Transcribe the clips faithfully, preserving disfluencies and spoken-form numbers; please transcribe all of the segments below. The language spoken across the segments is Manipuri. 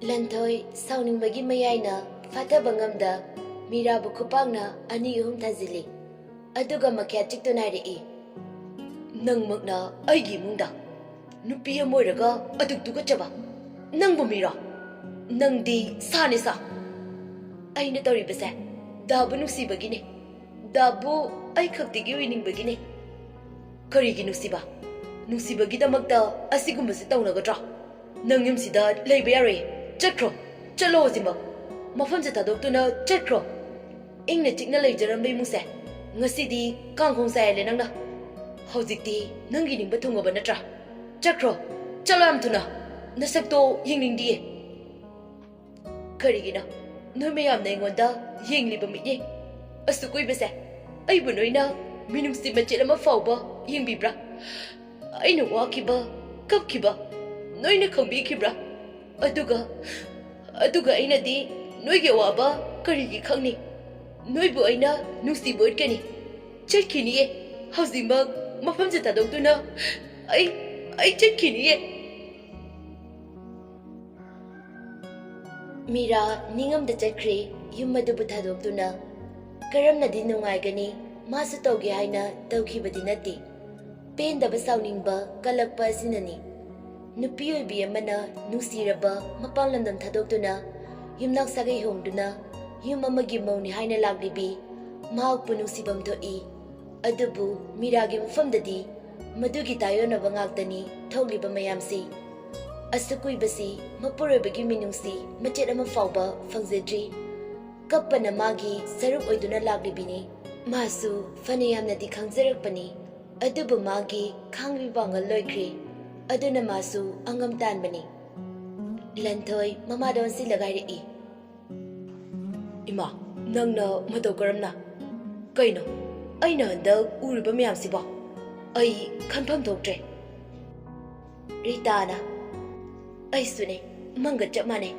ꯂꯟꯊꯣꯏ ꯁꯥꯎꯅꯤꯡꯕꯒꯤ ꯃꯌꯥꯏꯅ ꯐꯥꯊꯕ ꯉꯝꯗ ꯃꯤꯔꯥꯕꯨ ꯈꯨꯄꯥꯛꯅ ꯑꯅꯤ ꯑꯍꯨꯝ ꯊꯥꯖꯤꯜꯂꯤ꯫ ꯑꯗꯨꯒ ꯃꯈ꯭ꯌꯥꯠ ꯆꯤꯛꯇꯨꯅ ꯍꯥꯏꯔꯛꯏ, "ꯅꯪꯃꯛꯅ ꯑꯩꯒꯤ ꯏꯃꯨꯡꯗ ꯅꯨꯄꯤ ꯑꯃ ꯑꯣꯏꯔꯒ ꯑꯗꯨꯛ ꯇꯨꯀꯠꯆꯕ? ꯅꯪꯕꯨ ꯃꯤꯔꯣ? ꯅꯪꯗꯤ ꯁꯥꯅꯤ ꯁꯥ꯫ ꯑꯩꯅ ꯇꯧꯔꯤꯕꯁꯦ ꯗꯥꯕꯨ ꯅꯨꯡꯁꯤꯕꯒꯤꯅꯦ꯫ ꯗꯥꯕꯨ ꯑꯩ ꯈꯛꯇꯒꯤ ꯑꯣꯏꯅꯤꯡꯕꯒꯤꯅꯦ꯫" "ꯀꯔꯤꯒꯤ ꯅꯨꯡꯁꯤꯕ? ꯅꯨꯡꯁꯤꯕꯒꯤꯗꯃꯛꯇ ꯑꯁꯤꯒꯨꯝꯕꯁꯦ ꯇꯧꯅꯒꯗ꯭ꯔꯣ? ꯅꯪ ꯌꯨꯝꯁꯤꯗ ꯂꯩꯕ ꯌꯥꯔꯣꯏ꯫ ꯆꯠꯈ꯭ꯔꯣ꯫ ꯆꯠꯂꯣ ꯍꯧꯖꯤꯛꯃꯛ꯫ ꯃꯐꯝꯁꯦ ꯊꯥꯗꯣꯛꯇꯨꯅ ꯆꯠꯈ꯭ꯔꯣ꯫ ꯏꯪꯅ ꯆꯤꯛꯅ ꯂꯩꯖꯔꯝꯕ ꯏꯃꯨꯡꯁꯦ ꯉꯁꯤꯗꯤ ꯀꯥꯡꯈꯣꯡ ꯆꯥꯏꯍꯜꯂꯦ ꯅꯪꯅ꯫ ꯍꯧꯖꯤꯛꯇꯤ ꯅꯪꯒꯤ ꯅꯤꯡꯕ ꯊꯨꯡꯉꯕ ꯅꯠꯇ꯭ꯔꯥ? ꯆꯠꯈ꯭ꯔꯣ꯫ ꯆꯠꯂꯣ ꯌꯥꯝ ꯊꯨꯅ꯫ ꯅꯁꯛꯇꯣ ꯌꯦꯡꯅꯤꯡꯗꯤꯌꯦ꯫" "ꯀꯔꯤꯒꯤꯅꯣ ꯅꯣꯏ ꯃꯌꯥꯝꯅ ꯑꯩꯉꯣꯟꯗ ꯌꯦꯡꯂꯤꯕ ꯃꯤꯠꯌꯦꯡ ꯑꯁꯨꯛ ꯀꯨꯏꯕꯁꯦ? ꯑꯩꯕꯨ ꯅꯣꯏꯅ ꯃꯤꯅꯨꯡꯁꯤ ꯃꯆꯦꯠ ꯑꯃ ꯐꯥꯎꯕ ꯌꯦꯡꯕꯤꯕ꯭ꯔꯥ? ꯑꯩꯅ ꯋꯥꯈꯤꯕ, ꯀꯞꯈꯤꯕ ꯅꯣꯏꯅ ꯈꯪꯕꯤꯈꯤꯕ꯭ꯔꯥ? ꯑꯗꯨꯒ, ꯑꯗꯨꯒ ꯑꯩꯅꯗꯤ ꯅꯣꯏꯒꯤ ꯑꯋꯥꯕ ꯀꯔꯤꯒꯤ ꯈꯪꯅꯤ? ꯅꯣꯏꯕꯨ ꯑꯩꯅ ꯅꯨꯡꯁꯤꯕ ꯎꯠꯀꯅꯤ꯫ ꯆꯠꯈꯤꯅꯤꯌꯦ꯫ ꯍꯧꯖꯤꯛꯃꯛ ꯃꯐꯝꯁꯦ ꯊꯥꯗꯣꯛꯇꯨꯅ ꯑꯩ, ꯑꯩ ꯆꯠꯈꯤꯅꯤꯌꯦ꯫" ꯃꯤꯔꯥ ꯅꯤꯡꯉꯝꯗ ꯆꯠꯈ꯭ꯔꯦ ꯌꯨꯝ ꯑꯗꯨꯕꯨ ꯊꯥꯗꯣꯛꯇꯨꯅ꯫ ꯀꯔꯝꯅꯗꯤ ꯅꯨꯡꯉꯥꯏꯒꯅꯤ? ꯃꯥꯁꯨ ꯇꯧꯒꯦ ꯍꯥꯏꯅ ꯇꯧꯈꯤꯕꯗꯤ ꯅꯠꯇꯦ꯫ ꯄꯦꯟꯗꯕ, ꯁꯥꯎꯅꯤꯡꯕ, ꯀꯜꯂꯛꯄ ꯑꯁꯤꯅꯅꯤ꯫ ꯅꯨꯄꯤ ꯑꯣꯏꯕꯤ ꯑꯃꯅ ꯅꯨꯡꯁꯤꯔꯕ ꯃꯄꯥꯟ ꯂꯝꯗꯝ ꯊꯥꯗꯣꯛꯇꯨꯅ ꯌꯨꯝꯅꯥꯛ ꯁꯥꯒꯩ ꯍꯣꯡꯗꯨꯅ ꯌꯨꯝ ꯑꯃꯒꯤ ꯃꯧꯅꯤ ꯍꯥꯏꯅ ꯂꯥꯛꯂꯤꯕꯤ ꯃꯍꯥꯛꯄꯨ ꯅꯨꯡꯁꯤꯐꯝ ꯊꯣꯛꯏ꯫ ꯑꯗꯨꯕꯨ ꯃꯤꯔꯥꯒꯤ ꯃꯐꯝꯗꯗꯤ ꯃꯗꯨꯒꯤ ꯇꯥꯏꯌꯣꯟꯅꯕ ꯉꯥꯛꯇꯅꯤ ꯊꯣꯛꯂꯤꯕ ꯃꯌꯥꯝꯁꯤ꯫ ꯑꯁꯨꯛ ꯀꯨꯏꯕꯁꯤ ꯃꯄꯨꯔꯣꯏꯕꯒꯤ ꯃꯤꯅꯨꯡꯁꯤ ꯃꯆꯦꯠ ꯑꯃ ꯐꯥꯎꯕ ꯐꯪꯖꯗ꯭ꯔꯤ꯫ ꯀꯞꯄꯅ ꯃꯥꯒꯤ ꯁꯔꯨꯛ ꯑꯣꯏꯗꯨꯅ ꯂꯥꯛꯂꯤꯕꯤꯅꯤ꯫ ꯃꯥꯁꯨ ꯐꯅ ꯌꯥꯝꯅꯗꯤ ꯈꯪꯖꯔꯛꯄꯅꯤ, ꯑꯗꯨꯕꯨ ꯃꯥꯒꯤ ꯈꯥꯡꯕꯒꯤ ꯄꯥꯡꯒꯜ ꯂꯣꯏꯈ꯭ꯔꯦ꯫ ꯑꯗꯨꯅ ꯃꯥꯁꯨ ꯑꯉꯝ ꯇꯥꯟꯕꯅꯤ꯫ ꯂꯟꯊꯣꯏ ꯃꯃꯥꯗ ꯑꯣꯟꯁꯤꯜꯂꯒ ꯍꯥꯏꯔꯛꯏ, "ꯏꯃꯥ, ꯅꯪꯅ ꯃꯇꯧ ꯀꯔꯝꯅ? ꯀꯩꯅꯣ, ꯑꯩꯅ ꯍꯟꯗꯛ ꯎꯔꯤꯕ ꯃꯌꯥꯝꯁꯤꯕꯣ? ꯑꯩ ꯈꯟꯐꯝ ꯊꯣꯛꯇ꯭ꯔꯦ꯫" ꯔꯤꯇꯥꯅ, "ꯑꯩꯁꯨꯅꯦ, ꯃꯪꯒ ꯆꯞ ꯃꯥꯟꯅꯩ꯫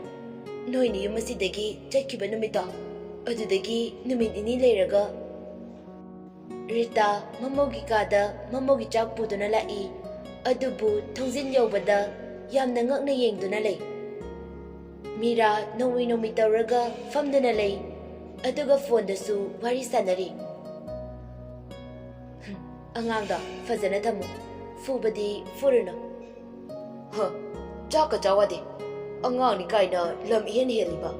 ꯅꯣꯏꯅ ꯌꯨꯝ ꯑꯁꯤꯗꯒꯤ ꯆꯠꯈꯤꯕ ꯅꯨꯃꯤꯠꯇꯣ, ꯑꯗꯨꯗꯒꯤ ꯅꯨꯃꯤꯠ ꯅꯤꯅꯤ ꯂꯩꯔꯒ ꯔꯤꯇꯥ ꯃꯃꯧꯒꯤ ꯀꯥꯗ ꯃꯃꯧꯒꯤ ꯆꯥꯛ ꯄꯨꯗꯨꯅ ꯂꯥꯛꯏ꯫ ꯑꯗꯨꯕꯨ ꯊꯣꯡꯖꯤꯟ ꯌꯧꯕꯗ ꯌꯥꯝꯅ ꯉꯛꯅ ꯌꯦꯡꯗꯨꯅ ꯂꯩ꯫ ꯃꯤꯔꯥ ꯅꯣꯡꯃꯤ ꯅꯣꯡꯃꯤ ꯇꯧꯔꯒ ꯐꯝꯗꯨꯅ ꯂꯩ, ꯑꯗꯨꯒ ꯐꯣꯟꯗꯁꯨ ꯋꯥꯔꯤ ꯁꯥꯟꯅꯔꯤ꯫ "ꯍꯝ, ꯑꯉꯥꯡꯗꯣ ꯐꯖꯅ ꯊꯝꯃꯨ, ꯐꯨꯕꯗꯤ ꯐꯨꯔꯨꯅꯨ꯫" "ꯍ, ꯆꯥꯛꯀ ꯆꯥꯎ ꯌꯥꯗꯦ, ꯑꯉꯥꯡꯅꯤ ꯀꯥꯏꯅ ꯂꯝ ꯏꯍꯦꯟ ꯍꯦꯜꯂꯤꯕ꯫"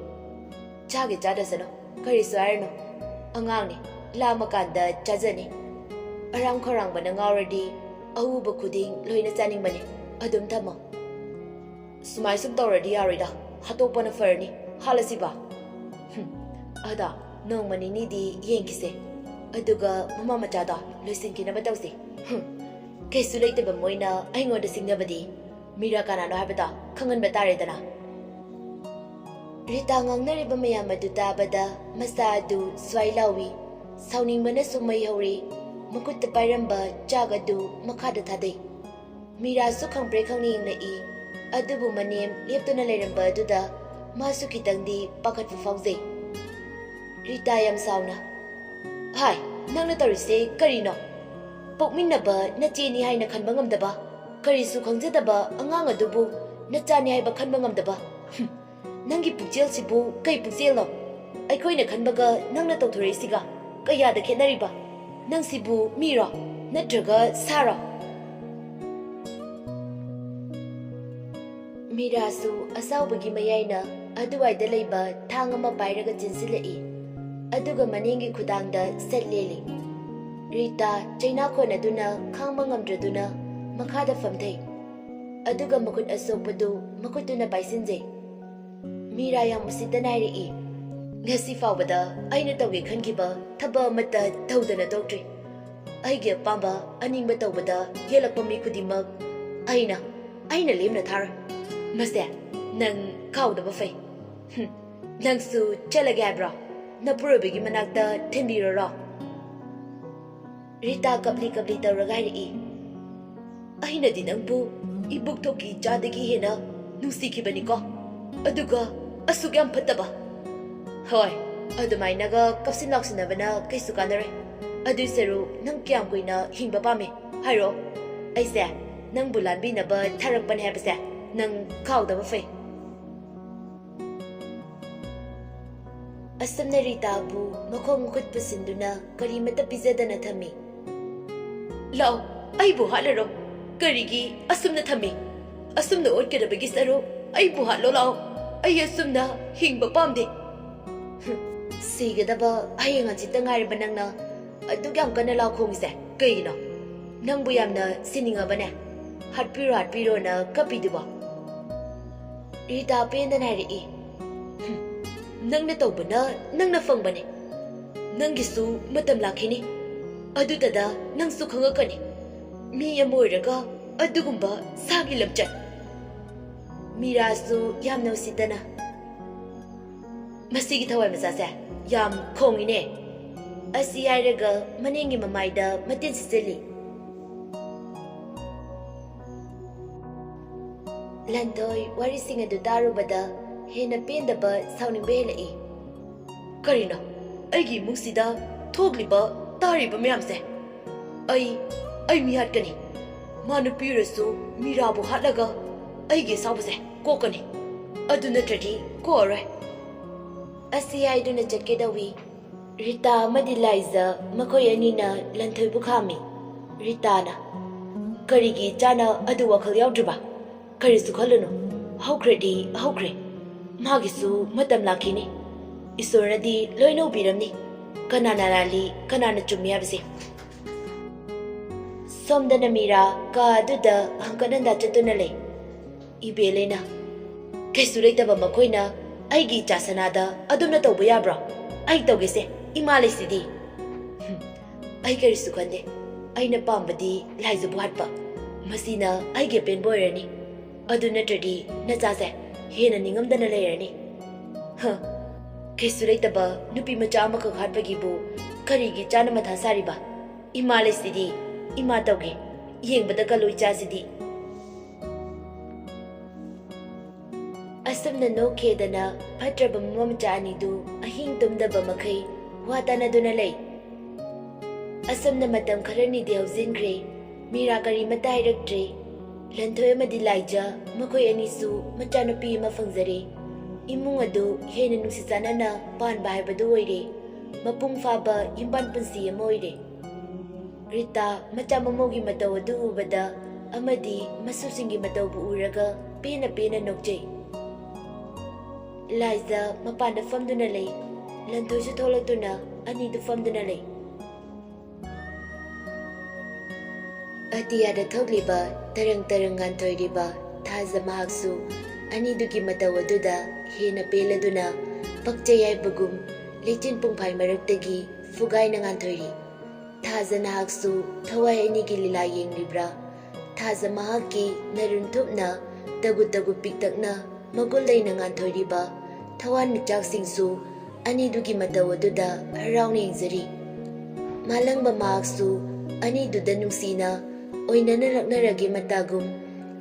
"ꯆꯥꯒꯦ ꯆꯥꯗꯁꯅꯨ, ꯀꯔꯤꯁꯨ ꯍꯥꯏꯔꯨꯅꯨ, ꯑꯉꯥꯡꯅꯤ, ꯂꯥꯝꯃꯀꯥꯟꯗ ꯆꯥꯖꯅꯤ꯫ ꯑꯔꯥꯝ ꯈꯧꯔꯥꯡꯕꯅ ꯉꯥꯎꯔꯗꯤ ꯑꯎꯕ ꯈꯨꯗꯤꯡ ꯂꯣꯏꯅ ꯆꯥꯅꯤꯡꯕꯅꯤ, ꯑꯗꯨꯝ ꯊꯝꯃꯣ꯫" "ꯁꯨꯃꯥꯏ ꯁꯨꯝ ꯇꯧꯔꯗꯤ ꯌꯥꯔꯣꯏꯗ, ꯍꯥꯠꯇꯣꯛꯄꯅ ꯐꯔꯅꯤ, ꯍꯥꯠꯂꯁꯤꯕ꯫" "ꯍꯨꯝ, ꯑꯗ ꯅꯣꯡꯃ ꯅꯤꯅꯤꯗꯤ ꯌꯦꯡꯈꯤꯁꯦ, ꯑꯗꯨꯒ ꯃꯃꯥ ꯃꯆꯥꯗꯣ ꯂꯣꯏꯁꯤꯟꯈꯤꯅꯕ ꯇꯧꯁꯤ꯫" "ꯍꯨꯝ, ꯀꯩꯁꯨ ꯂꯩꯇꯕ ꯃꯣꯏꯅ ꯑꯩꯉꯣꯟꯗ ꯁꯤꯡꯅꯕꯗꯤ, ꯃꯤꯔꯥ ꯀꯅꯥꯅꯣ ꯍꯥꯏꯕꯗꯣ ꯈꯪꯍꯟꯕ ꯇꯥꯔꯦꯗꯅ꯫" ꯔꯤꯇꯥ ꯉꯥꯡꯅꯔꯤꯕ ꯃꯌꯥꯝ ꯑꯗꯨ ꯇꯥꯕꯗ ꯃꯁꯥ ꯑꯗꯨ ꯁ꯭ꯋꯥꯏ ꯂꯥꯎꯏ꯫ ꯁꯥꯎꯅꯤꯡꯕꯅꯁꯨ ꯃꯩ ꯍꯧꯔꯤ꯫ ꯃꯈꯨꯠꯇ ꯄꯥꯏꯔꯝꯕ ꯆꯥꯛ ꯑꯗꯨ ꯃꯈꯥꯗ ꯊꯥꯗꯩ꯫ ꯃꯤꯔꯥꯁꯨ ꯈꯪꯄ꯭ꯔꯦꯛ ꯈꯪꯅ ꯌꯦꯡꯂꯛꯏ꯫ ꯑꯗꯨꯕꯨ ꯃꯅꯦꯝ ꯂꯦꯞꯇꯨꯅ ꯂꯩꯔꯝꯕ ꯑꯗꯨꯗ ꯃꯥꯁꯨ ꯈꯤꯇꯪꯗꯤ ꯄꯥꯈꯠꯄ ꯐꯥꯎꯖꯩ꯫ ꯔꯤꯇꯥ ꯌꯥꯝ ꯁꯥꯎꯅ, "ꯍꯥꯏ, ꯅꯪꯅ ꯇꯧꯔꯤꯁꯦ ꯀꯔꯤꯅꯣ? ꯄꯣꯛꯃꯤꯟꯅꯕ ꯅꯆꯦꯅꯤ ꯍꯥꯏꯅ ꯈꯟꯕ ꯉꯝꯗꯕ, ꯀꯔꯤꯁꯨ ꯈꯪꯖꯗꯕ ꯑꯉꯥꯡ ꯑꯗꯨꯕꯨ ꯅꯆꯥꯅꯤ ꯍꯥꯏꯕ ꯈꯟꯕ ꯉꯝꯗꯕ꯫ ꯍꯨꯝ, ꯅꯪꯒꯤ ꯄꯨꯛꯆꯦꯜꯁꯤꯕꯨ ꯀꯩ ꯄꯨꯛꯆꯦꯜꯅꯣ? ꯑꯩꯈꯣꯏꯅ ꯈꯟꯕꯒ ꯅꯪꯅ ꯇꯧꯊꯣꯔꯛꯏꯁꯤꯒ ꯀꯌꯥꯗ ꯈꯦꯠꯅꯔꯤꯕ? ꯅꯪꯁꯤꯕꯨ ꯃꯤꯔꯣ? ꯅꯠꯇ꯭ꯔꯒ ꯁꯥꯔꯣ?" ꯃꯤꯔꯥꯁꯨ ꯑꯁꯥꯎꯕꯒꯤ ꯃꯌꯥꯏꯅ ꯑꯗꯨꯋꯥꯏꯗ ꯂꯩꯕ ꯊꯥꯡ ꯑꯃ ꯄꯥꯏꯔꯒ ꯆꯦꯟꯁꯤꯜꯂꯛꯏ꯫ ꯑꯗꯨꯒ ꯃꯅꯤꯡꯒꯤ ꯈꯨꯗꯥꯡꯗ ꯁꯠ ꯂꯦꯜꯂꯤ꯫ ꯔꯤꯇꯥ ꯆꯩꯅꯥ ꯈꯣꯟꯅꯗꯨꯅ ꯈꯥꯡꯕ ꯉꯝꯗ꯭ꯔꯗꯨꯅ ꯃꯈꯥꯗ ꯐꯝꯊꯩ꯫ ꯑꯗꯨꯒ ꯃꯈꯨꯠ ꯑꯁꯣꯛꯄꯗꯨ ꯃꯈꯨꯠꯇꯨꯅ ꯄꯥꯏꯁꯤꯟꯖꯩ꯫ ꯃꯤꯔꯥ ꯌꯥꯝ ꯎꯁꯤꯠꯇꯅ ꯍꯥꯏꯔꯛꯏ, "ꯉꯁꯤ ꯐꯥꯎꯕꯗ ꯑꯩꯅ ꯇꯧꯒꯦ ꯈꯟꯈꯤꯕ ꯊꯕꯛ ꯑꯃꯠꯇ ꯇꯧꯗꯅ ꯇꯣꯛꯇ꯭ꯔꯤ꯫ ꯑꯩꯒꯤ ꯑꯄꯥꯝꯕ ꯑꯅꯤꯡꯕ ꯇꯧꯕꯗ ꯌꯦꯜꯂꯛꯄ ꯃꯤ ꯈꯨꯗꯤꯡꯃꯛ ꯑꯩꯅ, ꯑꯩꯅ ꯂꯦꯝꯅ ꯊꯥꯔꯣꯏ꯫ ꯃꯁꯦ ꯅꯪ ꯀꯥꯎꯗꯕ ꯐꯩ꯫ ꯍꯨꯝ, ꯅꯪꯁꯨ ꯆꯠꯂꯒꯦ ꯍꯥꯏꯕ꯭ꯔꯣ? ꯅꯄꯨꯔꯣꯏꯕꯒꯤ ꯃꯅꯥꯛꯇ ꯊꯤꯟꯕꯤꯔꯣꯔꯣ?" ꯔꯤꯇꯥ ꯀꯞꯂꯤ ꯀꯞꯂꯤ ꯇꯧꯔꯒ ꯍꯥꯏꯔꯛꯏ, "ꯑꯩꯅꯗꯤ ꯅꯪꯕꯨ ꯏꯕꯣꯛꯊꯣꯛꯀꯤ ꯏꯆꯥꯗꯒꯤ ꯍꯦꯟꯅ ꯅꯨꯡꯁꯤꯈꯤꯕꯅꯤꯀꯣ, ꯑꯗꯨꯒ ꯑꯁꯨꯛ ꯌꯥꯝ ꯐꯠꯇꯕ꯫" "ꯍꯣꯏ, ꯑꯗꯨꯃꯥꯏꯅꯒ ꯀꯞꯁꯤꯟ ꯂꯥꯎꯁꯤꯟꯅꯕꯅ ꯀꯩꯁꯨ ꯀꯥꯟꯅꯔꯣꯏ꯫ ꯑꯗꯨꯏ ꯁꯔꯨꯛ ꯅꯪ ꯀꯌꯥꯝ ꯀꯨꯏꯅ ꯍꯤꯡꯕ ꯄꯥꯝꯃꯤ? ꯍꯥꯏꯔꯣ꯫ ꯑꯩꯁꯦ ꯅꯪꯕꯨ ꯂꯥꯟꯕꯤꯅꯕ ꯊꯥꯔꯛꯄꯅꯦ ꯍꯥꯏꯕꯁꯦ ꯅꯪ ꯀꯥꯎꯗꯕ ꯐꯩ꯫" ꯑꯁꯨꯝꯅ ꯔꯤꯇꯥꯕꯨ ꯃꯈꯣꯡ ꯃꯈꯨꯠ ꯄꯨꯁꯤꯟꯗꯨꯅ ꯀꯔꯤꯃꯠꯇ ꯄꯤꯖꯗꯅ ꯊꯝꯃꯤ꯫ "ꯂꯥꯛꯑꯣ, ꯑꯩꯕꯨ ꯍꯥꯠꯂꯔꯣ꯫ ꯀꯔꯤꯒꯤ ꯑꯁꯨꯝꯅ ꯊꯝꯃꯤ? ꯑꯁꯨꯝꯅ ꯑꯣꯠꯀꯗꯕꯒꯤ ꯁꯔꯨꯛ ꯑꯩꯕꯨ ꯍꯥꯠꯂꯣ ꯂꯥꯛꯑꯣ꯫ ꯑꯩ ꯑꯁꯨꯝꯅ ꯍꯤꯡꯕ ꯄꯥꯝꯗꯦ꯫" "ꯍꯨꯝ, ꯁꯤꯒꯗꯕ ꯍꯌꯦꯡ ꯍꯪꯆꯤꯠꯇ ꯉꯥꯏꯔꯕ ꯅꯪꯅ ꯑꯗꯨꯛ ꯌꯥꯝ ꯀꯟꯅ ꯂꯥꯎ ꯈꯣꯡꯉꯤꯁꯦ ꯀꯩꯒꯤꯅꯣ? ꯅꯪꯕꯨ ꯌꯥꯝꯅ ꯁꯤꯅꯤꯡꯉꯕꯅꯦ? ꯍꯥꯠꯄꯤꯔꯣ, ꯍꯥꯠꯄꯤꯔꯣꯅ ꯀꯞꯄꯤꯗꯨꯕꯣ?" ꯔꯤꯇꯥ ꯄꯦꯟꯗꯅ ꯍꯥꯏꯔꯛꯏ꯫ "ꯍꯨꯝ, ꯅꯪꯅ ꯇꯧꯕꯅ ꯅꯪꯅ ꯐꯪꯕꯅꯦ꯫ ꯅꯪꯒꯤꯁꯨ ꯃꯇꯝ ꯂꯥꯛꯈꯤꯅꯤ꯫ ꯑꯗꯨꯗꯗ ꯅꯪꯁꯨ ꯈꯪꯉꯛꯀꯅꯤ꯫ ꯃꯤ ꯑꯃ ꯑꯣꯏꯔꯒ ꯑꯗꯨꯒꯨꯝꯕ ꯁꯥꯒꯤ ꯂꯝꯆꯠ꯫" ꯃꯤꯔꯥꯁꯨ ꯌꯥꯝꯅ ꯎꯁꯤꯠꯇꯅ, "ꯃꯁꯤꯒꯤ ꯊꯋꯥꯏ ꯃꯆꯥꯁꯦ ꯌꯥꯝ ꯈꯣꯡꯉꯤꯅꯦ꯫" ꯑꯁꯤ ꯍꯥꯏꯔꯒ ꯃꯅꯦꯝꯒꯤ ꯃꯃꯥꯏꯗ ꯃꯇꯤꯟ ꯁꯤꯠꯆꯤꯜꯂꯤ꯫ ꯂꯟꯊꯣꯏ ꯋꯥꯔꯤꯁꯤꯡ ꯑꯗꯨ ꯇꯥꯔꯨꯕꯗ ꯍꯦꯟꯅ ꯄꯦꯟꯗꯕ, ꯁꯥꯎꯅꯤꯡꯕ ꯍꯦꯜꯂꯛꯏ꯫ "ꯀꯔꯤꯅꯣ ꯑꯩꯒꯤ ꯏꯃꯨꯡꯁꯤꯗ ꯊꯣꯛꯂꯤꯕ, ꯇꯥꯔꯤꯕ ꯃꯌꯥꯝꯁꯦ? ꯑꯩ, ꯑꯩ ꯃꯤ ꯍꯥꯠꯀꯅꯤ꯫ ꯃꯥ ꯅꯨꯄꯤ ꯑꯣꯏꯔꯁꯨ ꯃꯤꯔꯥꯕꯨ ꯍꯥꯠꯂꯒ ꯑꯩꯒꯤ ꯑꯁꯥꯎꯕꯁꯦ ꯀꯣꯛꯀꯅꯤ꯫ ꯑꯗꯨ ꯅꯠꯇ꯭ꯔꯗꯤ ꯀꯣꯛꯑꯔꯣꯏ꯫" ꯑꯁꯤ ꯍꯥꯏꯗꯨꯅ ꯆꯠꯀꯦ ꯇꯧꯏ꯫ ꯔꯤꯇꯥ ꯑꯃꯗꯤ ꯂꯥꯏꯖ ꯃꯈꯣꯏ ꯑꯅꯤꯅ ꯂꯟꯊꯣꯏꯕꯨ ꯈꯥꯝꯃꯤ꯫ ꯔꯤꯇꯥꯅ, "ꯀꯔꯤꯒꯤ ꯏꯆꯥꯅ ꯑꯗꯨ ꯋꯥꯈꯜ ꯌꯥꯎꯗ꯭ꯔꯤꯕ? ꯀꯔꯤꯁꯨ ꯈꯜꯂꯨꯅꯨ꯫ ꯍꯧꯈ꯭ꯔꯗꯤ ꯍꯧꯈ꯭ꯔꯦ꯫ ꯃꯥꯒꯤꯁꯨ ꯃꯇꯝ ꯂꯥꯛꯈꯤꯅꯤ꯫ ꯏꯁꯣꯔꯅꯗꯤ ꯂꯣꯏꯅ ꯎꯕꯤꯔꯝꯅꯤ꯫ ꯀꯅꯥꯅ ꯂꯥꯜꯂꯤ, ꯀꯅꯥꯅ ꯆꯨꯝꯃꯤ ꯍꯥꯏꯕꯁꯦ꯫" ꯁꯣꯝꯗꯅ ꯃꯤꯔꯥ ꯀꯥ ꯑꯗꯨꯗ ꯍꯪꯀꯠ ꯍꯟꯗꯥ ꯆꯠꯇꯨꯅ ꯂꯩ꯫ ꯏꯕꯦꯂꯩꯅ, "ꯀꯩꯁꯨ ꯂꯩꯇꯕ ꯃꯈꯣꯏꯅ ꯑꯩꯒꯤ ꯏꯆꯥ ꯁꯅꯥꯗ ꯑꯗꯨꯝꯅ ꯇꯧꯕ ꯌꯥꯕ꯭ꯔꯣ? ꯑꯩ ꯇꯧꯒꯦꯁꯦ, ꯏꯃꯥ ꯂꯩꯁꯤꯗꯤ꯫" "ꯍꯨꯝ, ꯑꯩ ꯀꯔꯤꯁꯨ ꯈꯟꯗꯦ꯫ ꯑꯩꯅ ꯄꯥꯝꯕꯗꯤ ꯂꯥꯏꯖꯕꯨ ꯍꯥꯠꯄ꯫ ꯃꯁꯤꯅ ꯑꯩꯒꯤ ꯑꯄꯦꯟꯕ ꯑꯣꯏꯔꯅꯤ꯫ ꯑꯗꯨ ꯅꯠꯇ꯭ꯔꯗꯤ ꯅꯆꯥꯁꯦ ꯍꯦꯟꯅ ꯅꯤꯡꯉꯝꯗꯅ ꯂꯩꯔꯅꯤ꯫" "ꯍ, ꯀꯩꯁꯨ ꯂꯩꯇꯕ ꯅꯨꯄꯤ ꯃꯆꯥ ꯑꯃꯈꯛ ꯍꯥꯠꯄꯒꯤꯕꯨ ꯀꯔꯤꯒꯤ ꯏꯆꯥꯅ ꯃꯊꯥ ꯁꯥꯔꯤꯕ? ꯏꯃꯥ ꯂꯩꯁꯤꯗꯤ, ꯏꯃꯥ ꯇꯧꯒꯦ꯫ ꯌꯦꯡꯕꯗ ꯀꯜꯂꯨ ꯏꯆꯥꯁꯤꯗꯤ꯫" ꯑꯁꯨꯝꯅ ꯅꯣꯛꯈꯤꯗꯅ ꯐꯠꯇ꯭ꯔꯕ ꯃꯃꯥ ꯃꯆꯥ ꯑꯅꯤꯗꯨ ꯑꯍꯤꯡ ꯇꯨꯝꯗꯕ ꯃꯈꯩ ꯋꯥ ꯇꯥꯅꯗꯨꯅ ꯂꯩ꯫ ꯑꯁꯨꯝꯅ ꯃꯇꯝ ꯈꯔꯅꯤꯗꯤ ꯍꯧꯖꯤꯟꯈ꯭ꯔꯦ꯫ ꯃꯤꯔꯥ ꯀꯔꯤꯃꯠꯇ ꯍꯥꯏꯔꯛꯇ꯭ꯔꯦ꯫ ꯂꯟꯊꯣꯏ ꯑꯃꯗꯤ ꯂꯥꯏꯖ ꯃꯈꯣꯏ ꯑꯅꯤꯁꯨ ꯃꯆꯥꯅꯨꯄꯤ ꯑꯃ ꯐꯪꯖꯔꯦ꯫ ꯏꯃꯨꯡ ꯑꯗꯨ ꯍꯦꯟꯅ ꯅꯨꯡꯁꯤ ꯆꯥꯟꯅꯅ ꯄꯥꯟꯕ ꯍꯥꯏꯕꯗꯨ ꯑꯣꯏꯔꯦ꯫ ꯃꯄꯨꯡ ꯐꯥꯕ ꯌꯨꯝꯕꯥꯟ ꯄꯨꯟꯁꯤ ꯑꯃ ꯑꯣꯏꯔꯦ꯫ ꯔꯤꯇꯥ ꯃꯆꯥ ꯃꯃꯧꯒꯤ ꯃꯇꯧ ꯑꯗꯨ ꯎꯕꯗ ꯑꯃꯗꯤ ꯃꯁꯨꯁꯤꯡꯒꯤ ꯃꯇꯧꯕꯨ ꯎꯔꯒ ꯄꯦꯟꯅ ꯄꯦꯟꯅ ꯅꯣꯛꯆꯩ꯫ ꯂꯥꯏꯖ ꯃꯄꯥꯟꯗ ꯐꯝꯗꯨꯅ ꯂꯩ꯫ ꯂꯟꯊꯣꯏꯁꯨ ꯊꯣꯛꯂꯛꯇꯨꯅ ꯑꯅꯤꯗꯨ ꯐꯝꯗꯨꯅ ꯂꯩ꯫ ꯑꯇꯤꯌꯥꯗ ꯊꯣꯛꯂꯤꯕ ꯇꯔꯪ ꯇꯔꯪ ꯉꯥꯟꯊꯣꯏꯔꯤꯕ ꯊꯥꯖ ꯃꯍꯥꯛꯁꯨ ꯑꯅꯤꯗꯨꯒꯤ ꯃꯇꯧ ꯑꯗꯨꯗ ꯍꯦꯟꯅ ꯄꯦꯜꯂꯗꯨꯅ ꯄꯛꯆꯩ ꯍꯥꯏꯕꯒꯨꯝ ꯂꯩꯆꯤꯟ ꯄꯨꯡꯐꯥꯏ ꯃꯔꯛꯇꯒꯤ ꯐꯨꯒꯥꯏꯅ ꯉꯥꯟꯊꯣꯏꯔꯤ꯫ ꯊꯥꯖ ꯅꯍꯥꯛꯁꯨ ꯊꯋꯥꯏ ꯑꯅꯤꯒꯤ ꯂꯤꯂꯥ ꯌꯦꯡꯂꯤꯕ꯭ꯔꯥ? ꯊꯥꯖ ꯃꯍꯥꯛꯀꯤ ꯅꯔꯨꯟ ꯊꯨꯞꯅ ꯇꯒꯨ ꯇꯒꯨ ꯄꯤꯛꯇꯛꯅ ꯃꯒꯨꯟ ꯂꯩꯅ ꯉꯥꯟꯊꯣꯏꯔꯤꯕ ꯊꯋꯥꯟꯃꯤꯆꯥꯛꯁꯤꯡꯁꯨ ꯑꯅꯤꯗꯨꯒꯤ ꯃꯇꯧ ꯑꯗꯨꯗ ꯍꯔꯥꯎꯅ ꯌꯦꯡꯖꯔꯤ꯫ ꯃꯥꯂꯪꯕ ꯃꯍꯥꯛꯁꯨ ꯑꯅꯤꯗꯨꯗ ꯅꯨꯡꯁꯤꯅ ꯑꯣꯏꯅꯅ ꯂꯛꯅꯔꯒꯦ ꯃꯇꯥꯒꯨꯝ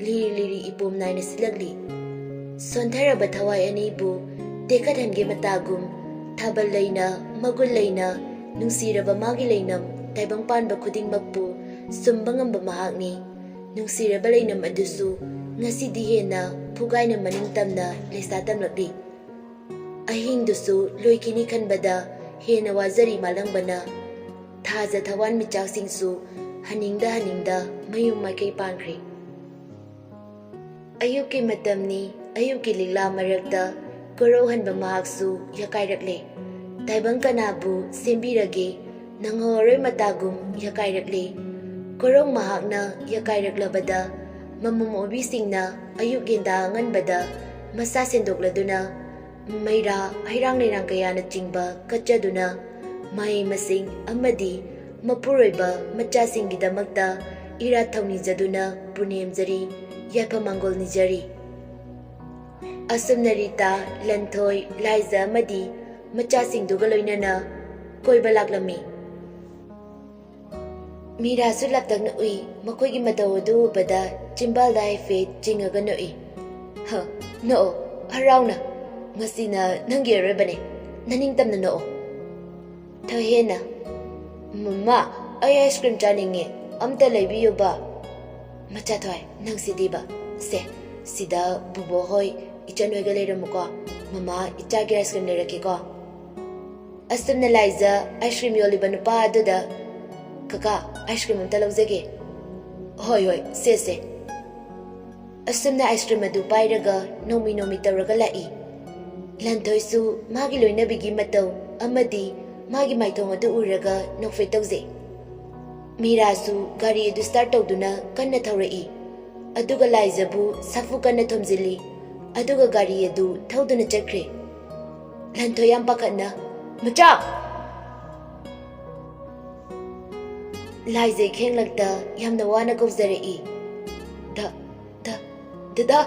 ꯂꯤꯔꯤ ꯂꯤꯔꯤ ꯏꯄꯣꯝ ꯅꯥꯏꯅ ꯁꯤꯜꯂꯛꯂꯤ꯫ ꯁꯣꯟꯊꯔꯕ ꯊꯋꯥꯏ ꯑꯅꯤꯕꯨ ꯇꯦꯛꯈꯠꯍꯟꯒꯦ ꯃꯇꯥꯒꯨꯝ ꯊꯥꯕꯜ ꯂꯩꯅ ꯃꯒꯨꯟ ꯂꯩꯅ ꯅꯨꯡꯁꯤꯔꯕ ꯃꯥꯒꯤ ꯂꯩꯅꯝ ꯇꯥꯏꯕꯪ ꯄꯥꯟꯕ ꯈꯨꯗꯤꯡꯃꯛꯄꯨ ꯁꯨꯝꯕ ꯉꯝꯕ ꯃꯍꯥꯛꯅꯤ꯫ ꯅꯨꯡꯁꯤꯔꯕ ꯂꯩꯅꯝ ꯑꯗꯨꯁꯨ ꯉꯁꯤꯗꯤ ꯍꯦꯟꯅ ꯐꯨꯒꯥꯏꯅ ꯃꯅꯤꯡ ꯇꯝꯅ ꯂꯩꯁꯥ ꯇꯝꯂꯛꯂꯤ꯫ ꯑꯍꯤꯡꯗꯨꯁꯨ ꯂꯣꯏꯈꯤꯅꯤ ꯈꯟꯕꯗ ꯍꯦꯟꯅ ꯋꯥꯖꯔꯤ ꯃꯥꯂꯪꯕꯅ꯫ ꯊꯥꯖ ꯊꯋꯥꯟꯃꯤꯆꯥꯛꯁꯤꯡꯁꯨ ꯍꯟꯅꯤꯡꯗ ꯍꯟꯅꯤꯡꯗ ꯃꯌꯨꯝ ꯃꯥꯏꯀꯩ ꯄꯥꯟꯈ꯭ꯔꯦ꯫ ꯑꯌꯨꯛꯀꯤ ꯃꯇꯝꯅꯤ, ꯑꯌꯨꯛꯀꯤ ꯂꯤꯛꯂꯥ ꯃꯔꯛꯇ ꯀꯣꯔꯧꯍꯟꯕ ꯃꯍꯥꯛꯁꯨ ꯌꯥꯀꯥꯏꯔꯛꯂꯦ꯫ ꯇꯥꯏꯕꯪ ꯀꯅꯥꯕꯨ ꯁꯦꯝꯕꯤꯔꯒꯦ, ꯅꯪꯍꯧꯔꯣꯏ ꯃꯇꯥꯒꯨꯝ ꯌꯥꯀꯥꯏꯔꯛꯂꯦ꯫ ꯀꯣꯔꯧ ꯃꯍꯥꯛꯅ ꯌꯥꯀꯥꯏꯔꯛꯂꯕꯗ ꯃꯃꯝ ꯑꯣꯏꯕꯤꯁꯤꯡꯅ ꯑꯌꯨꯛ ꯌꯦꯟꯗꯥ ꯑꯉꯟꯕꯗ ꯃꯁꯥ ꯁꯦꯡꯗꯣꯛꯂꯗꯨꯅ ꯃꯩꯔꯥ, ꯍꯩꯔꯥꯡ ꯂꯩꯔꯥꯡ ꯀꯌꯥꯅꯆꯤꯡꯕ ꯀꯠꯆꯗꯨꯅ ꯃꯍꯩ ꯃꯁꯤꯡ ꯑꯃꯗꯤ ꯃꯄꯨꯔꯣꯏꯕ ꯃꯆꯥꯁꯤꯡꯒꯤꯗꯃꯛꯇ ꯏꯔꯥꯠ ꯊꯧꯅꯤꯖꯗꯨꯅ ꯄꯨꯅꯦꯝꯖꯔꯤ, ꯌꯥꯏꯐ ꯃꯪꯒꯣꯜ ꯅꯤꯖꯔꯤ꯫ ꯑꯁꯨꯝꯅ ꯔꯤꯇꯥ, ꯂꯟꯊꯣꯏ, ꯂꯥꯏꯖ ꯑꯃꯗꯤ ꯃꯆꯥꯁꯤꯡꯗꯨꯒ ꯂꯣꯏꯅꯅ ꯀꯣꯏꯕ ꯂꯥꯛꯂꯝꯃꯤ꯫ ꯃꯤꯔꯥꯁꯨ ꯂꯥꯞꯇꯛꯅ ꯎꯏ꯫ ꯃꯈꯣꯏꯒꯤ ꯃꯇꯧ ꯑꯗꯨ ꯎꯕꯗ ꯆꯤꯝꯕꯥꯜꯗ ꯍꯥꯏꯐꯦꯠ ꯆꯤꯡꯉꯒ ꯅꯣꯛꯏ꯫ "ꯍ, ꯅꯣꯛꯑꯣ, ꯍꯔꯥꯎꯅ꯫ ꯉꯁꯤꯅ ꯅꯪꯒꯤ ꯑꯔꯣꯏꯕꯅꯦ꯫ ꯅꯅꯤꯡꯇꯝꯅ ꯅꯣꯛꯑꯣ꯫" ꯊꯣꯏꯍꯦꯟꯅ, "ꯃꯃꯥ, ꯑꯩ ice cream ꯆꯥꯅꯤꯡꯉꯦ꯫ ꯑꯝꯇ ꯂꯩꯕꯤꯌꯨꯕ꯫" "ꯃꯆꯥ ꯊꯣꯏ, ꯅꯪꯁꯤꯗꯤꯕ꯫ ꯁꯦ, ꯁꯤꯗ ꯕꯨꯕꯣꯛ ꯍꯣꯏ, ꯏꯆꯟ ꯍꯣꯏꯒ ꯂꯩꯔꯝꯃꯨꯀꯣ꯫ "ꯃꯃꯥ, ꯏꯆꯥꯒꯤ ꯑꯥꯏꯁ ꯀ꯭ꯔꯤꯝ ꯂꯩꯔꯛꯀꯦꯀꯣ?" ꯑꯁꯨꯝꯅ ꯂꯥꯏꯖ ꯑꯥꯏꯁ ꯀ꯭ꯔꯤꯝ ꯌꯣꯜꯂꯤꯕ ꯅꯨꯄꯥ ꯑꯗꯨꯗ, "ꯀꯀꯥ, ꯑꯥꯏꯁ ꯀ꯭ꯔꯤꯝ ꯑꯝꯇ ꯂꯧꯖꯒꯦ꯫" "ꯍꯣꯏ, ꯍꯣꯏ, ꯁꯦ, ꯁꯦ꯫" ꯑꯁꯨꯝꯅ ꯑꯥꯏꯁ ꯀ꯭ꯔꯤꯝ ꯑꯗꯨ ꯄꯥꯏꯔꯒ ꯅꯣꯡꯃꯤ ꯅꯣꯡꯃꯤ ꯇꯧꯔꯒ ꯂꯥꯛꯏ꯫ ꯂꯟꯊꯣꯏꯁꯨ ꯃꯥꯒꯤ ꯂꯣꯏꯅꯕꯤꯒꯤ ꯃꯇꯧ ꯑꯃꯗꯤ ꯃꯥꯒꯤ ꯃꯥꯏꯊꯣꯡ ꯑꯗꯨ ꯎꯔꯒ ꯅꯣꯛꯐꯦꯠ ꯇꯧꯖꯩ꯫ ꯃꯤꯔꯥꯁꯨ ꯒꯥꯔꯤ ꯑꯗꯨ ꯁ꯭ꯇꯥꯔꯠ ꯇꯧꯗꯨꯅ ꯀꯟꯅ ꯊꯧꯔꯛꯏ꯫ ꯑꯗꯨꯒ ꯂꯥꯏꯖꯕꯨ ꯁꯥꯐꯨ ꯀꯟꯅ ꯊꯣꯝꯖꯤꯜꯂꯤ꯫ ꯑꯗꯨꯒ ꯒꯥꯔꯤ ꯑꯗꯨ ꯊꯧꯗꯨꯅ ꯆꯠꯈ꯭ꯔꯦ꯫ ꯂꯟꯊꯣꯏ ꯌꯥꯝ ꯄꯥꯈꯠꯅ, "ꯃꯆꯥ!" ꯂꯥꯏꯖ ꯏꯈꯦꯡꯂꯛꯇ ꯌꯥꯝꯅ ꯋꯥꯅ ꯀꯧꯖꯔꯛꯏ, "ꯗ, ꯗ, ꯗꯗꯥ!"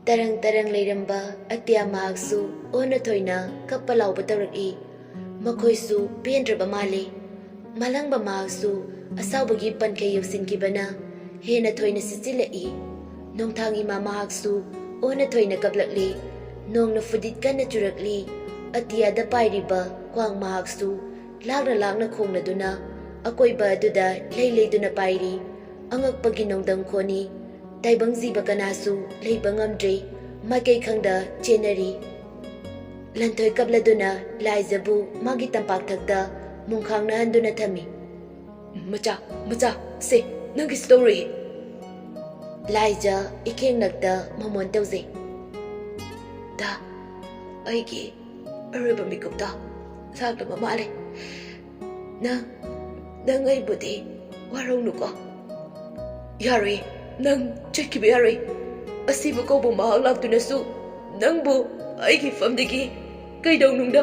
ꯇꯔꯪ ꯇꯔꯪ ꯂꯩꯔꯝꯕ ꯑꯇꯤꯌꯥ ꯃꯍꯥꯛꯁꯨ ꯑꯣꯟꯅ ꯊꯣꯏꯅ ꯀꯞꯄ ꯂꯥꯎꯕ ꯇꯧꯔꯛꯏ꯫ ꯃꯈꯣꯏꯁꯨ ꯄꯦꯟꯗ꯭ꯔꯕ ꯃꯥꯜꯂꯤ꯫ ꯃꯥꯂꯪꯕ ꯃꯍꯥꯛꯁꯨ ꯑꯁꯥꯎꯕꯒꯤ ꯄꯟꯈꯩ ꯌꯧꯁꯤꯟꯈꯤꯕꯅ ꯍꯦꯟꯅ ꯊꯣꯏꯅ ꯁꯤꯠꯆꯤꯜꯂꯛꯏ꯫ ꯅꯣꯡꯊꯥꯡ ꯏꯃꯥ ꯃꯍꯥꯛꯁꯨ ꯑꯣꯟꯅ ꯊꯣꯏꯅ ꯀꯞꯂꯛꯂꯤ꯫ ꯅꯣꯡꯅ ꯐꯨꯗꯤꯠ ꯀꯟꯅ ꯆꯨꯔꯛꯂꯤ꯫ ꯑꯇꯤꯌꯥꯗ ꯄꯥꯏꯔꯤꯕ ꯀ꯭ꯋꯥꯛ ꯃꯍꯥꯛꯁꯨ ꯂꯥꯛꯅ ꯂꯥꯛꯅ ꯈꯣꯡꯂꯗꯨꯅ ꯑꯀꯣꯏꯕ ꯑꯗꯨꯗ ꯂꯩ ꯂꯩꯗꯨꯅ ꯄꯥꯏꯔꯤ꯫ ꯑꯉꯛꯄꯒꯤ ꯅꯣꯡꯗꯝ ꯈꯣꯟꯅꯤ꯫ ꯇꯥꯏꯕꯪ ꯖꯤꯕ ꯀꯅꯥꯁꯨ ꯂꯩꯕ ꯉꯝꯗ꯭ꯔꯦ꯫ ꯃꯥꯏꯀꯩ ꯈꯪꯗ ꯆꯦꯟꯅꯔꯤ꯫ ꯂꯟꯊꯣꯏ ꯀꯞꯂꯗꯨꯅ ꯂꯥꯏꯖꯕꯨ ꯃꯥꯒꯤ ꯇꯝꯄꯥꯛꯊꯛꯇ ꯃꯨꯡꯈꯥꯡꯅꯍꯟꯗꯨꯅ ꯊꯝꯃꯤ꯫ "ꯃꯆꯥ, ꯃꯆꯥ, ꯁꯦ, ꯅꯪꯒꯤꯁꯨ ꯇꯧꯔꯛꯏ꯫" ꯂꯥꯏꯖ ꯏꯈꯦꯡꯂꯛꯇ ꯃꯃꯣꯟ ꯇꯧꯖꯩ꯫ "ꯗꯥ, ꯑꯩꯒꯤ ꯑꯔꯣꯏꯕ ꯃꯤꯀꯨꯞꯇꯣ ꯂꯥꯛꯂꯕ ꯃꯥꯜꯂꯦ꯫ ꯅꯪ, ꯅꯪ ꯑꯩꯕꯨꯗꯤ ꯋꯥꯔꯧꯅꯨꯀꯣ꯫" "ꯌꯥꯔꯣꯏ, ꯅꯪ ꯆꯠꯈꯤꯕ ꯌꯥꯔꯣꯏ꯫ ꯑꯁꯤꯕ ꯀꯧꯕ ꯃꯍꯥꯛ ꯂꯥꯛꯇꯨꯅꯁꯨ ꯅꯪꯕꯨ ꯑꯩꯒꯤ ꯐꯝꯗꯒꯤ ꯀꯩꯗꯧꯅꯨꯡꯗ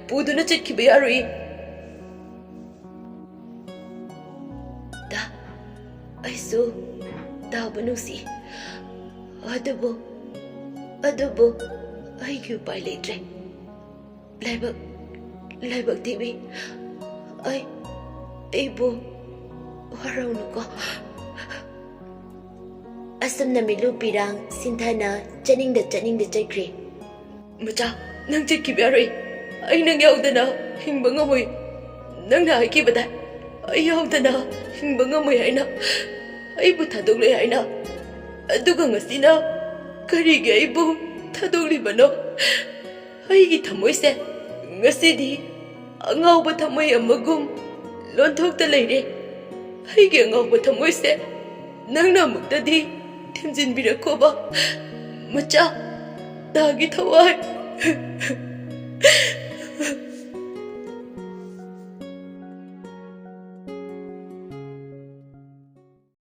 ꯄꯨꯗꯨꯅ ꯆꯠꯈꯤꯕ ꯌꯥꯔꯣꯏ꯫" "ꯗꯥ, ꯑꯩꯁꯨ ꯗꯥꯕꯨ ꯅꯨꯡꯁꯤ꯫ ꯑꯗꯨꯕꯨ, ꯑꯗꯨꯕꯨ ꯑꯩꯒꯤ ꯎꯄꯥꯏ ꯂꯩꯇ꯭ꯔꯦ꯫ ꯂꯥꯏꯕꯛ, ꯂꯥꯏꯕꯛ ꯊꯤꯕꯤ, ꯑꯩ, ꯑꯩꯕꯨ ꯋꯥꯔꯧꯅꯨꯀꯣ꯫" ꯑꯁꯨꯝꯅ ꯃꯤꯠꯂꯨ ꯄꯤꯔꯥꯡ ꯁꯤꯟꯊꯅ ꯆꯠꯅꯤꯡꯗ ꯆꯠꯅꯤꯡꯗ ꯆꯠꯈ꯭ꯔꯦ꯫ "ꯃꯆꯥ, ꯅꯪ ꯆꯠꯈꯤꯕ ꯌꯥꯔꯣꯏ꯫ ꯑꯩ ꯅꯪ ꯌꯥꯎꯗꯅ ꯍꯤꯡꯕ ꯉꯝꯃꯣꯏ꯫ ꯅꯪꯅ ꯍꯥꯏꯈꯤꯕꯗ ꯑꯩ ꯌꯥꯎꯗꯅ ꯍꯤꯡꯕ ꯉꯝꯃꯣꯏ ꯍꯥꯏꯅ, ꯑꯩꯕꯨ ꯊꯥꯗꯣꯛꯂꯣꯏ ꯍꯥꯏꯅ꯫ ꯑꯗꯨꯒ ꯉꯁꯤꯅ ꯀꯔꯤꯒꯤ ꯑꯩꯕꯨ ꯊꯥꯗꯣꯛꯂꯤꯕꯅꯣ? ꯑꯩꯒꯤ ꯊꯃꯣꯏꯁꯦ ꯉꯁꯤꯗꯤ ꯑꯉꯥꯎꯕ ꯊꯃꯣꯏ ꯑꯃꯒꯨꯝ ꯂꯣꯟꯊꯣꯛꯇ ꯂꯩꯔꯦ꯫ ꯑꯩꯒꯤ ꯑꯉꯥꯎꯕ ꯊꯃꯣꯏꯁꯦ ꯅꯪꯅ ꯑꯃꯨꯛꯇꯗꯤ ꯊꯦꯝꯖꯤꯟꯕꯤꯔꯛꯈꯣꯕ, ꯃꯆꯥ, ꯇꯥꯒꯤ ꯊꯋꯥꯏ꯫